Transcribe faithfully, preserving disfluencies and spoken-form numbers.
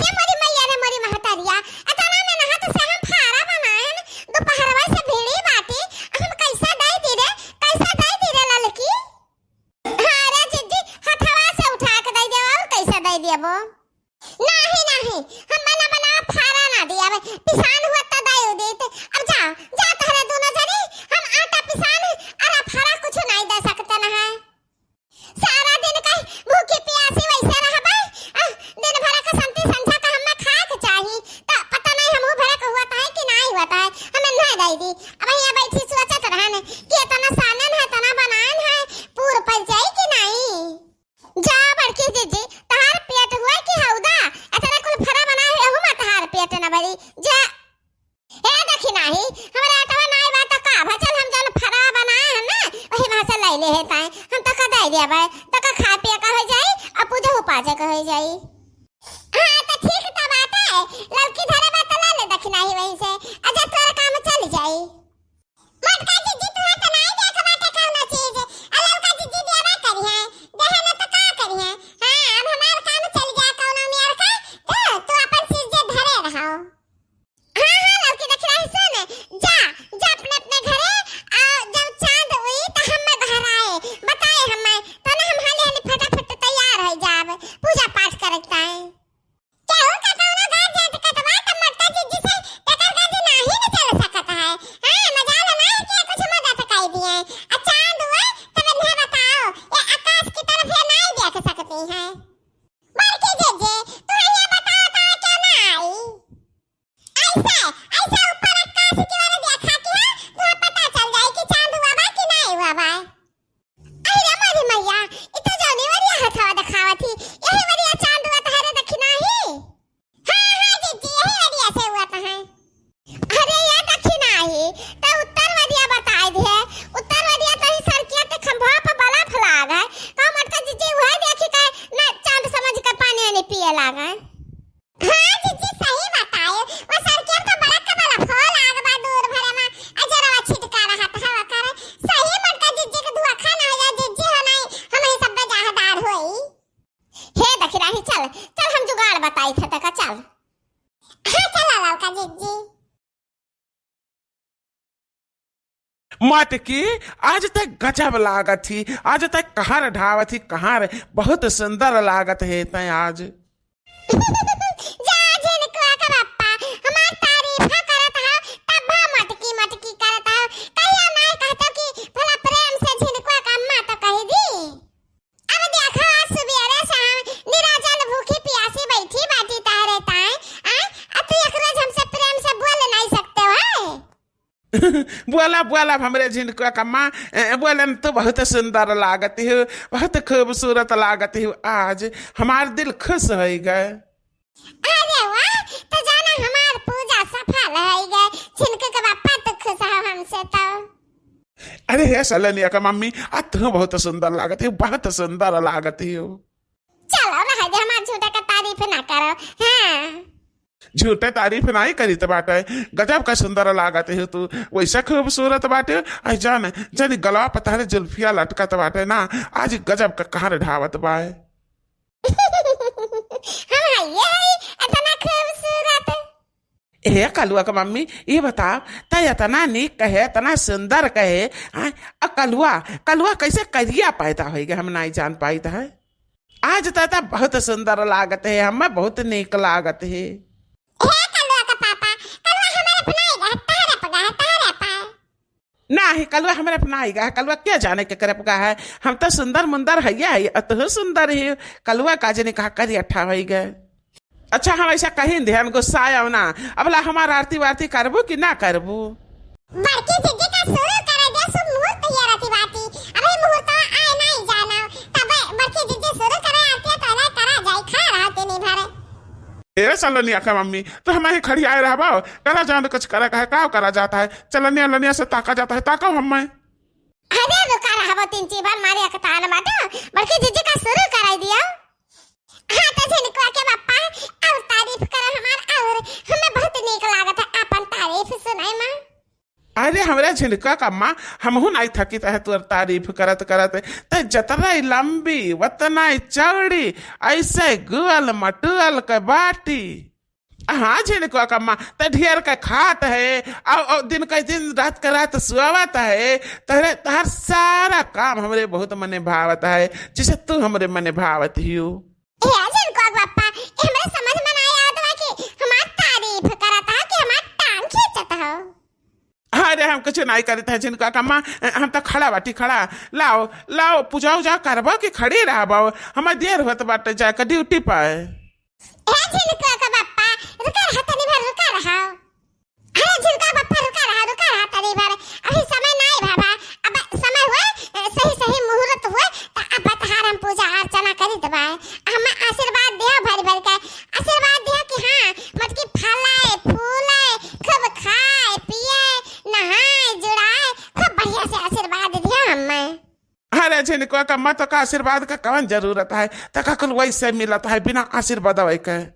रे मोरी मैया रे मोरी महतरिया, एतना मेहनत से हम फारा बनाएन, दोपहरवा से भिड़ी बाटी, हम कैसे दइ दी रे, कैसे दइ दी रे ललकी? हाँ रे जिज्जी, हथवा से उठा के दइ देबो, और कैसे दइ देबो? नाही, नाही, हम बना बना फारा ना दियाबे, पिसान हुआ त दइ देत। अब जा, जा तोहरे दोनों जनी, हम आटा पिसान अउर फारा कुछ नहीं दे सकते न है। सारा दिन कहीं भूखी पियासी वैसे रहबे, आ, दिन भर के संती संझा का हमें खाए के चाही, त पता नहीं हमहू भरे के हुआ है कि नहीं हुआ है, हमें नहीं दइ दी। अब यहाँ बैठी सोचत रहन कि इतना सानन है, इतना बनान है, पूर पड़ जाई कि नहीं? जा बड़की जिज्जी, तहार पेट हुआ कि हौदा? एतना कुल फरा बनाए हुए, एहू में तहार पेट न भरी। जा। ए देखी नाही, हमरा आटवा नाई बा त का भा, चल हम जौन फरा बनाए हैं ना, वही में से लइ ले है ताई। हम तो का दइ देबे, तो का खाए पिए का होइ जाई, अउर पूजा उपाजे का होइ जाई। हाँ, तो ठीक त बाटे, ललकी धरे बा त ले ले देखी नाही वहीं से, अजा तोर काम चल जाई। मोटका जिज्जी, तुहे त नाई देख बाटे कौनो चीज। आ ललका जिज्जी देबा करिहे, देहे न त का करिहे? हाँ, अब हमार काम चल गया कौनो मेर का, तो तू अपन चीज जे धरे रहो। हाँ, हाँ, ललकी देख रही, सुन, जा, जा अपने अपने घरे, आ जब चांद उई त हमें घर आए, बताए हमें, तो ना हम हाली हाली फटाफट तैयार हो जाब, पूजा पाठ करता है। केहू के कौनो गाज जात कतवा त मोटका जिज्जी से तेकर गाज नाही न चल सकत है। हाँ, मजाल नाही के कुछ मदद कई दिए। आ चांद हुए तब इन्हें बताओ, ये आकाश की तरफ ये नहीं देख सकती है। बड़की जिज्जी, तू ये बताओ तो क्या ना आई? ऐसे, ऐसे ऊपर आकाश की ओर देखा कि है, तो पता चल जाए कि चांद हुआ बा कि नहीं हुआ बा। अरे मोरी मैया, इ तो जौनी वरिया हथवा देखावत ही, यही वरिया चांद हुआ तहरे देखी नाही। हाँ, हाँ, जिज्जी, यही वरिया से हुआ तहै। अरे, या देखी नाही, त उत्तर वरिया बताए दिहे। उत्तर वरिया तही सड़किया के खंभवा पर बल्ब लाग है। का मोटका जिज्जी वही देखी के न चांद समझ के पानी वानी पिए लाग है। हाँ जिज्जी, सही बताए। वो सड़किया तो बड़ा कबला फो लाग बा दूर भरे मा। अजरवा छिटका रहत हवा करे। सही मोटका जिज्जी के धुआखा ना हो जा, जिज्जी हो नहीं, हम ही सब बेजाहदार होई। हे दखिराही, चल, चल हम जुगाड़ बताई थे तका, चल। हाँ, चला ललका जिज्जी। मटकी, आज तक गजब लागत ही, आज तक कहाँ ढावत ही, कहाँ रे, बहुत सुंदर लागत है तै आज। जा झिनकुआ के बप्पा, हमार तारीफ करत हो, तब मटकी मटकी करत हो। कहिया नाय कहतो कि भला प्रेम से झिनकुआ का अम्मा तो कह दी। अब देखो, आज सुबेरे से हम निराजल भूखी पियासी बैठी बाटी तहरे ताई, आय, आ तू एक रोज हमसे प्रेम से बोल नहीं सकते हो, हैं? बोला, बोला, हमरे झिनकुआ का माँ, ए, बोलन, तू बहुत सुंदर लागत हो, बहुत खूबसूरत लागत हो। आज हमार दिल खुश होइ गए। अरे वाह, तो जाना हमार पूजा सफल होइ गए। झिनकू के बप्पा तो खुश हो हमसे तो। अरे हे सलनिया का मम्मी, आ तू बहुत सुंदर लागत हो, बहुत सुंदर लागत हो। चलो रह दे, हमार झूठे का तारीफ ना करो। हाँ। झूठे तारीफ नाई करीत बाटे, गजब का सुंदर लागत हो तू, वैसे खूबसूरत बाटे। आई जान, जनी गलवा पर तहरे जुल्फिया लटकत बाटे ना, आज गजब का कहर ढावत बाए। हम हइये हई इतना खूबसूरत। ए कलुआ के मम्मी, ई बताओ, त इतना नीक कहे, इतना सुंदर कहे, आय, आ कलुआ, कलुआ कैसे करिया पैदा होइगा, हम नाई जान पाइत है। आज त, त बहुत सुंदर लागत है, हमें बहुत नीक लागत है। हे कलुआ के पापा, कलुआ हमारे अपनाएगा, तहरे पगा है, तहरे पा। नाही, कलुआ हमरे अपनाइगा है, कलुआ क्या जाने के करे पगा है, हम तो सुंदर मुंदर हइया है, अतहु सुंदर ही, कलुआ का जने कहा करिया ठा होइगा। अच्छा, हम ऐसा कहीं दे, हम गुस्सा आयो ना, अबला हमार आरती वारती करबू कि ना करबू? बड़की जिज्जी का शुरू करे दे, शुभ मुहूर्त ये रहती बाती, अबे मुहूर्त आए नहीं जाना, तब बड़की जिज्जी शुरू करे आरती तो ना करा जाए, खा रहा तेनी भरे। ए सलनिया के मम्मी, तो हम ही खड़ी आए रहबो, करा जान कुछ करा का है, का करा जाता है, चलनिया लनिया से ताका जाता है, ताको हम मैं। अरे रुका रहबो, तीन चीबन मारे एक तान बाटो, बड़की जिज्जी का शुरू कराई दियो। हाँ तो झिनकुआ के बप्पा, और तारीफ करो हमार, और हमें बहुत नीक लागत है अपन तारीफ सुनाए माँ। अरे हमरे झिनका का अम्मा, हमहू नाई थकित है तोर तारीफ करत करत। ते जतना ही लंबी, वतना ही चौड़ी, ऐसे गुअल मटुअल के बाटी। हाँ झिनका का अम्मा, ते ढेर के खात है, औ, औ दिन के दिन, रात के रात सुआवत है। तहरे, तहर सारा काम हमरे बहुत मने भावत है, जैसे तू हमरे मने भावत हियो। ए झिनका का पप्पा, ए हमरे समझ में नाई आवत बा कि हमार तारीफ करत हो कि हमार टांग खींचत हो। अरे, हम कुछ नाई करित है झिनका का अम्मा, हम तो खड़ा बाटी, खड़ा। लाओ, लाओ, पूजा उजा करबो कि खड़ी रहबो? हमार देर होत बाटे जाए के ड्यूटी पर। ए झिनका का पप्पा, रुका रहा, तनी भर रुका रहा। अरे झिनका का पप्पा, रुका रहा, रुका रहा तनी भर, अभी समय नाई भा बा। अब समय हुए, सही सही मुहूर्त हुए, त अब तहार हम पूजा अर्चना करी देबा। हम आशीर्वाद दिया भर भर के, आशीर्वाद दिया कि हाँ, मटकी फलाए फूलाए, खूब खाए पिए, नहाए जुड़ाए, खूब बढ़िया से आशीर्वाद दिया हमें। अरे झिनका का अम्मा, तो का आशीर्वाद का कवन जरूरत है? तो का कुल वैसे मिलत है बिना आशीर्वाद के?